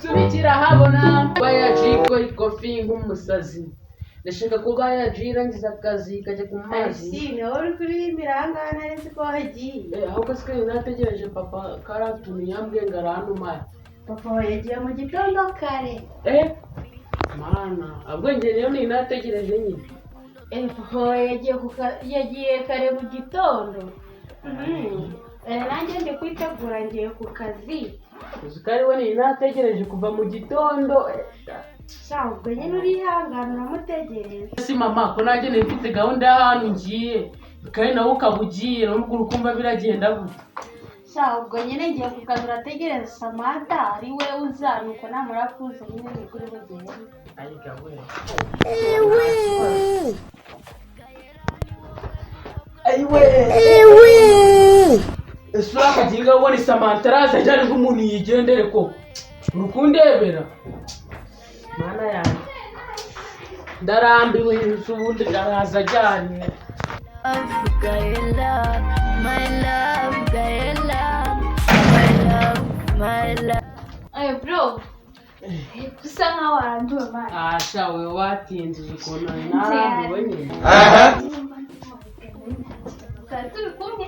Unsubikira habona kuba yajikora ikofi nk'umusazi. Ndashaka kuba yajirangiza akazi kajya ku mazi. Arisine, wowe uri kuririmbira aha ngaha, nari nzi ko wagiye. Ahubwo se nategereje papa karatuntu yambwiye ngo arantumare. Papa wawe yagiye mu gitondo kare. Mana, ahubwo njye rero ni nategereje nyine. Papa wawe yagiye kare mu gitondo. Nanjye ndi kwitegura, ngiye ku kazi. Uzi ko ari we nari nategereje kuva mu gitondo. Sha, ubwo nyine urihangana uramutegereza. Si mama, ko nanjye nari mfite gahunda y'ahantu ngiye, kandi nawe ukaba ugiye, nubwo uri kumva biragenda gute? Sha, ubwo nyine ngiye ku kazi, urategereza Samantha ari we uza, nuko namara kuza nyine nibwo uri bugende. Ayiga we! Ayiwe! Ese uriya muginga ubona Samantha araza ajyane nk'umuntu yigendere koko? Uri kundebera, mana yanjye, ndarambiwe inzu, ubundi araza ajyanye. Gaela, my love, Gaela, my love, my love. Bro, usa nkaho warambiwe, man. Asha we, watinze, uzi ukuntu nari narambiwe nyine. Twari turi kumwe.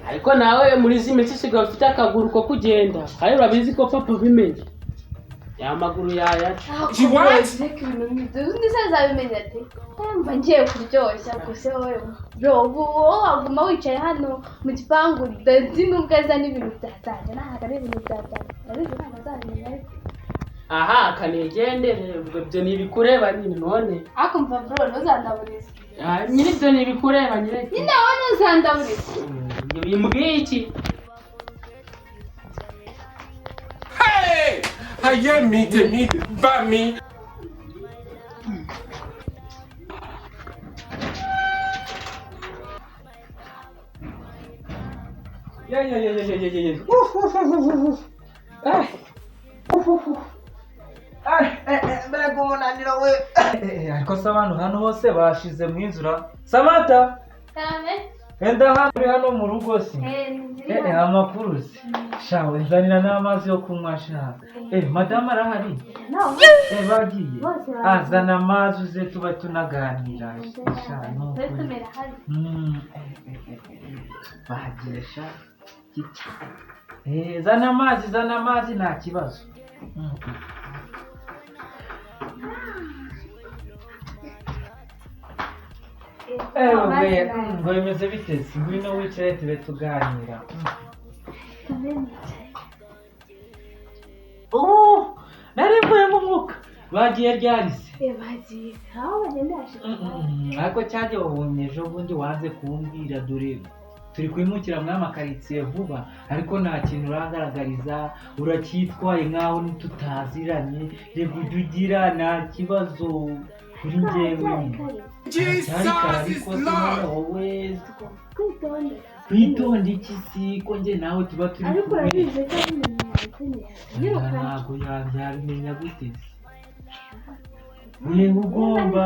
Ariko nawe muri izi minsi usigaye ufite akaguru ko kugenda, kandi urabizi ko papa abimenye ya maguru yayaca. Reka ibintu nk'ibyo, undi se azabimenya ate? Mba ngiye kuryoshya gusa. Wowe bro, ubu wowe waguma wicaye hano mu gipangu, ndazi nubwo azana ibintu byatanjye, ntabwo ari ibintu byatanjye, ndabizi ntabwo azabimenya ariko. Aha kanigendere, ubwo ibyo ni ibikureba nyine none. Ariko mva bro, ntuzandaburize. Ah, nyine ibyo ni ibikureba nyine. Nyine wowe ntuzandaburize. Bimbwiye iki? Hey! Ayé mi, tèmi bá mi. Yeah, yeah, yeah, yeah, yeah, yeah, yeah. Uf, uf, uf, uf, uf. Ay. Uf, uf, uf. Ay, mbega umunaniro we! Ariko se abantu hano hose bashize mu inzura? Samantha! Cyane. Enda hano, uri hano mu rugo se? Eh. Amakuru se? Sha, nzanira n'amazi yo kunywa sha. Madamu arahari? No. Bagiye. Bose bagiye. Azana amazi uze tuba tunaganira. Sha, Turi nukuri. tumera hano. Bagiye sha. Kica. Zana amazi, zana amazi, nta kibazo. Ewe, ngo bimeze bite se? Ngwino wicare tube tuganira. Oh, nari mvuye mu mwuka. Bagiye ryari se? Bagiye aho bagenda hashize. Ariko cyagiye wabonye ejo bundi wanze kumbwira, dore turi kwimukira muri amakaritsiye vuba, ariko nta kintu urangaragariza, uracyitwaye nk'aho tutaziranye. Reka ujye ugira nta kibazo kuri njyewe. Cyari kare Jesus ariko is se Lord. wowe Kwitonda. kwitonda iki si ko njye nawe tuba turi Ariko kumwe? urabizi ko ari umuntu wabikeneye yirukana. Ntabwo yabimenya gute se? Wewe ugomba,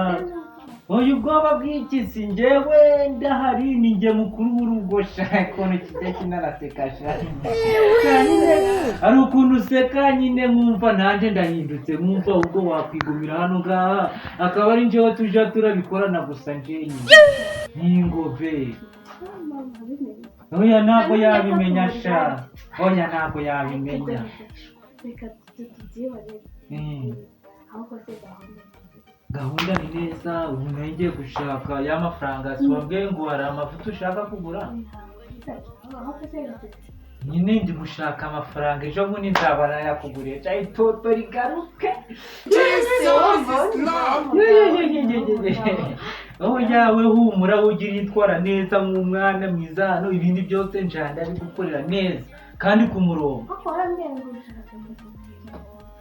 oya, ubwoba bw'iki si? Njyewe ndahari, ni njye mukuru w'urugo sha. Ukuntu kijya kinaraseka sha. Nyine hari ukuntu useka nyine nkumva nanjye ndahindutse, nkumva ubwo wakwigumira hano ngaha akaba ari njyewe tuja turabikorana gusa njyenyine n'ingobe. Oya, ntabwo yabimenya sha, oya, ntabwo yabimenya. Reka tubyihorere. Ahubwo se gahunda? Gahunda ni neza. Ubu nayo ngiye gushaka ya mafaranga, si wabwiye ngo hari amavuta ushaka kugura? Ahubwo se Nyine ndi gushaka amafaranga, ejo bundi nzaba nayakuguriye cya itoto rigaruke. Jesus is Lord. Aho yawe, humura, ugira yitwara neza nk'umwana mwiza hano, ibindi byose njanda bigukorera neza kandi ku murongo. Ariko warambwiye ngo ushaka kumuzana.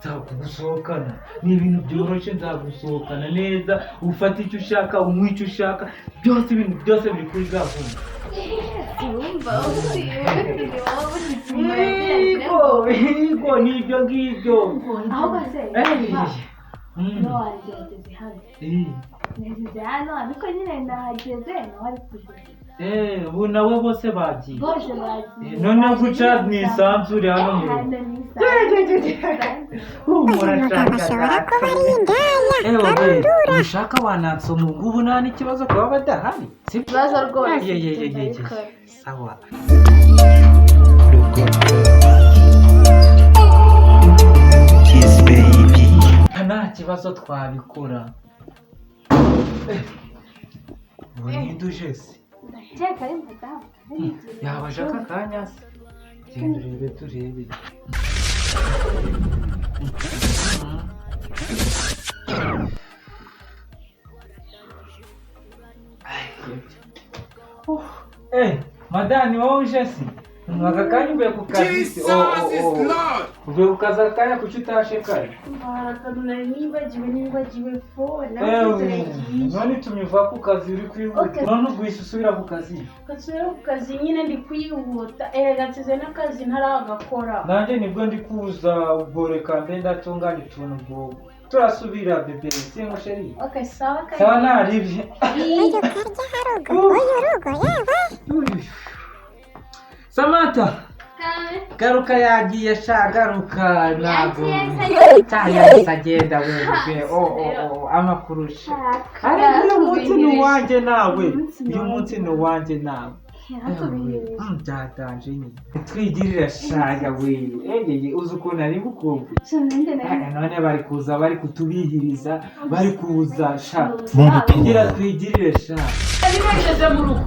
Nzakugusohokana, ni ibintu byoroshye, nzagusohokana neza, ufate icyo ushaka, unywe icyo ushaka, byose, ibintu byose biri kuri gahunda. Wumva uzi ni wowe ufite. Yego, yego, ni ibyo ngibyo. Ahubwo se Eh. no wanjye yageze hano. Yageze hano, ariko nyine nahageze nawe ari kugenda. Ubu nawe bose bagiye. Bose bagiye. Noneho guca nisanzure hano mu rugo. Hano nisanzure. Humura shaka kuba ari indaya. Ewe ushaka wanansoma ubwo ubu nta n'ikibazo kuba badahari. Sibyo? Ikibazo rwose. Ye, ye, ye, ye, ye. Ndabikora. Sawa. Kiss baby. Nta kibazo twabikora. Ubu ninde uje se? Ndakeka ari madamu. Yaba aje aka kanya se? Genda urebe turebe. Madani wowe uje se? Aka kanya uvuye ku kazi se? Jesus Oh, oh, is oh. Lord. Uvuye ku kazi aka kanya kuki utashe kare? Nari nibagiwe phone. Ewe, none itumye uva ku kazi uri kwihuta. Okay. None ubwo usubira ku kazi. Nsubira ku kazi nyine ndi kwihuta. Erega nsize n'akazi ntaragakora. Nanjye nibwo ndi kuza, ubwo reka mbe ndatunganya utuntu, ubwo turasubira bébé, singo chérie. Okay, sawa. Sawa, naribye. Ii. Samantha, garuka, yagiye sha, garuka, ntabwo cyahise agenda wewe. Oh, amakuru sha? Ariko uyu munsi ni uwanjye nawe, uyu munsi ni uwanjye nawe. Byatanje nyine twigirira shaya we. Eyeye, uzi ukuntu ari bukumbuye? None bari kuza, bari kutubihiriza, bari kuza sha. Gira twigirire sha. Nari mu rugo.